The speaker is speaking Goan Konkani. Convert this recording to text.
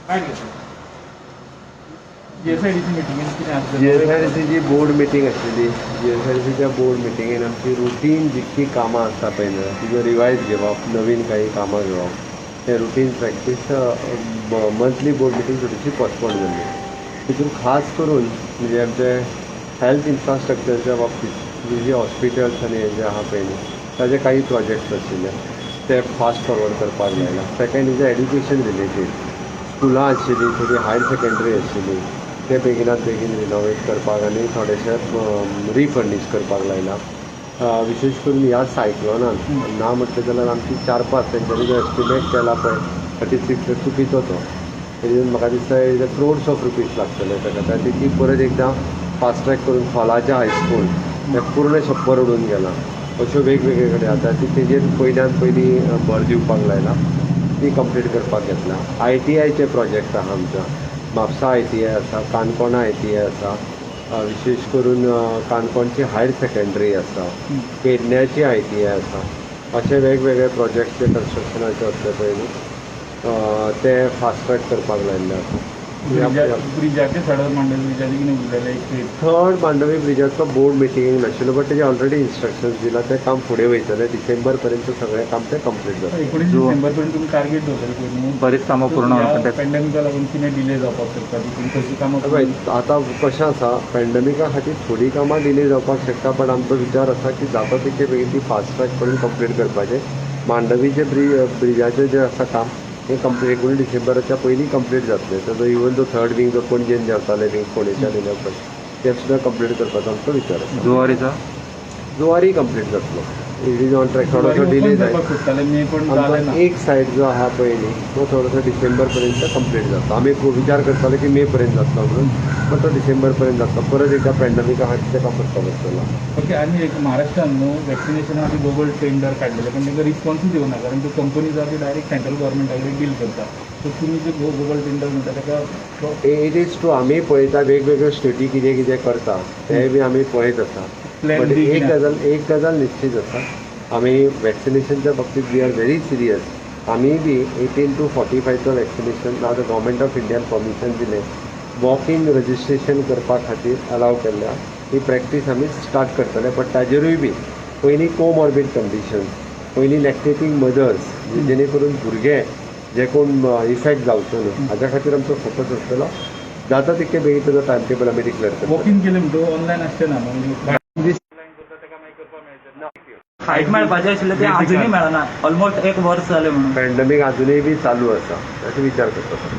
काय घेतलं जीएसआयडीसी मिटिंगेन कितें आसलें? जीएसआयडीसीची बोर्ड मिटींग आशिल्ली. जीएसआयडीसीच्या बोर्ड मिटिंगेन आमची रुटीन जितकी कामां आसता पळय न्हू, तिजो रिवायज घेवप, नवीन काही कामां घेवप, ते routine practice. Monthly board meeting थोडीशी पोस्टपोन जाल्ली. तितून खास करून म्हणजे आमचे हेल्थ इन्फ्रास्ट्रक्चरच्या बाबतीत जी हॉस्पिटल्स आनी हे जे आहा पळय न्हू, ताजे काही प्रोजेक्ट्स आशिल्ले, ते फास्ट फॉरवर्ड करपाक लायला. Second is education related. स्कुलां आशिल्लीं थोडी, हायर सेकंडरी आशिल्ली, ते बेगिनात बेगीन रिनोवेट करपाक आनी थोडेशे रिफर्निश करपाक लायला. विशेश करून ह्या सायक्लोनान ना म्हटलें जाल्यार आमची चार पांच, तेंच्यांनी जो एस्टिमेट केला पळय 36, चुकीचो तो. तेजेर म्हाका दिसता क्रोड्स ऑफ रुपीज लागतले ताका. खातीर ती परत एकदां फास्ट ट्रॅक करून, खोलाचे हायस्कूल हें पूर्ण छप्पर उडून गेलां, अश्यो वेगवेगळे कडेन आतां ती तेजेर पयल्यान पयलीं भर दिवपाक लायला, ती कंप्लीट करपाक घेतला. आयटीआयचे प्रोजेक्ट आहा आमच्या, म्हापसा आयटीआय आसा, काणकोणा आयटीआय आसा, विशेश करून काणकोणची हायर सेकंडरी आसा, पेडण्याची आयटीआय आसा. अशे वेगवेगळे प्रोजेक्ट जे कन्स्ट्रक्शनाचे आसले पळय न्हू, ते फास्ट ट्रॅक करपाक लायिल्ले आसा. ब्रिजाचे, सडक मांडवी ब्रिजाचे कितें उरलेलें एक? थर्ड मांडवी ब्रिजाचो बोर्ड मिटिंगेक नाशिल्लो, बट तेजे ऑलरेडी इन्स्ट्रक्शन्स दिला. तें काम फुडें वयतलें. डिसेंबर पर्यंत सगळें काम तें कंप्लीट जातलें. 19 डिसेंबर पर्यंत तुमी टार्गेट दवरलें पळय न्हू. बरीच कामां पूर्ण होवपाक. पेंडेमिका लागून कितें डिले जावपाक शकता? तितून खंयची कामां? पळय, आतां कशें आसा, पॅन्डमिका खातीर थोडीं कामां डिले जावपाक शकता, बट आमचो विचार आसा की जाता तितके बेगीन ती फास्ट ट्रॅक करून कंप्लीट करपाचें. मांडवीचे ब्रिजाचें जें आसा काम, हें कंप्लीट 19 डिसेंबराच्या पयलीं कंप्लीट जातलें. ताजो इवन जो थर्ड विंग, जो पणजेन देंवताले विंग, फोंडेच्यान येयल्या पळय, तें सुद्दां कंप्लीट करपाचो आमचो विचार आसा. जुवारीचा? जुवारी कंप्लीट जातलो. It is on track. थोडोसो डिले जायत. करपाक सोदताले मे, पण जालें आमचो ना. एक सायड जो आहा पळय न्ही, तो थोडोसो डिसेंबर पर्यंत कंप्लीट जातलो. आमी विचार करताले की मे पर्यंत जातलो म्हणून, पण तो डिसेंबर पर्यंत जातलो. परत एकदां पॅन्डमिका खातीर तेका पडटलो बसतलो. ओके, आनी एक महाराष्ट्रान न्हू वॅक्सिनेशना खातीर ग्लोबल टेंडर काडलेले, पण तांकां रिस्पॉन्सूच येवना, कारण त्यो कंपनी आहा, त्यो डायरेक्ट सेंट्रल गव्हर्मेंटा कडेन डील करता. सो तुमी जे ग्लोबल टेंडर म्हणटा ताका? It is true. आमी पळयता, वेगवेगळ्यो स्टेटी कितें कितें करता तें बी आमी पळयत आसा. प्लॅन बट बी एक कितें? गजाल निश्चीत आसा, आमी वॅक्सिनेशनच्या बाबतीत we are very serious. आमी बी 18 टू 45चो वॅक्सिनेशन आतां गव्हर्मेंट ऑफ इंडियान परमिशन दिलें, वॉक इन रजिस्ट्रेशन करपा खातीर अलाव केल्ल्या. ही प्रॅक्टीस आमी स्टार्ट करतले, बट ताजेरूय बी पयलीं कोमॉर्बीड कंडिशन्स, पयलीं लॅक्टेटींग मदर्स, जेणे करून भुरगे जे कोण इफेक्ट जावचो न्हू, हाज्या खातीर आमचो फोकस आसतलो. जाता तितके बेगीन ताजो टायम टेबल आमी डिक्लेअर करतले. वॉक इन केलें म्हणटकच ऑनलायन आसचें ना म्हणजे ऑनलायन करता ताका मागीर करपाक मेळचें ना. हायट मेळपाचें आशिल्लें, तें अजुनूय मेळना. ऑलमोस्ट एक वर्स जालें म्हणून. पॅन्डमीक अजुनूय बी चालू आसा, अशें विचार करता.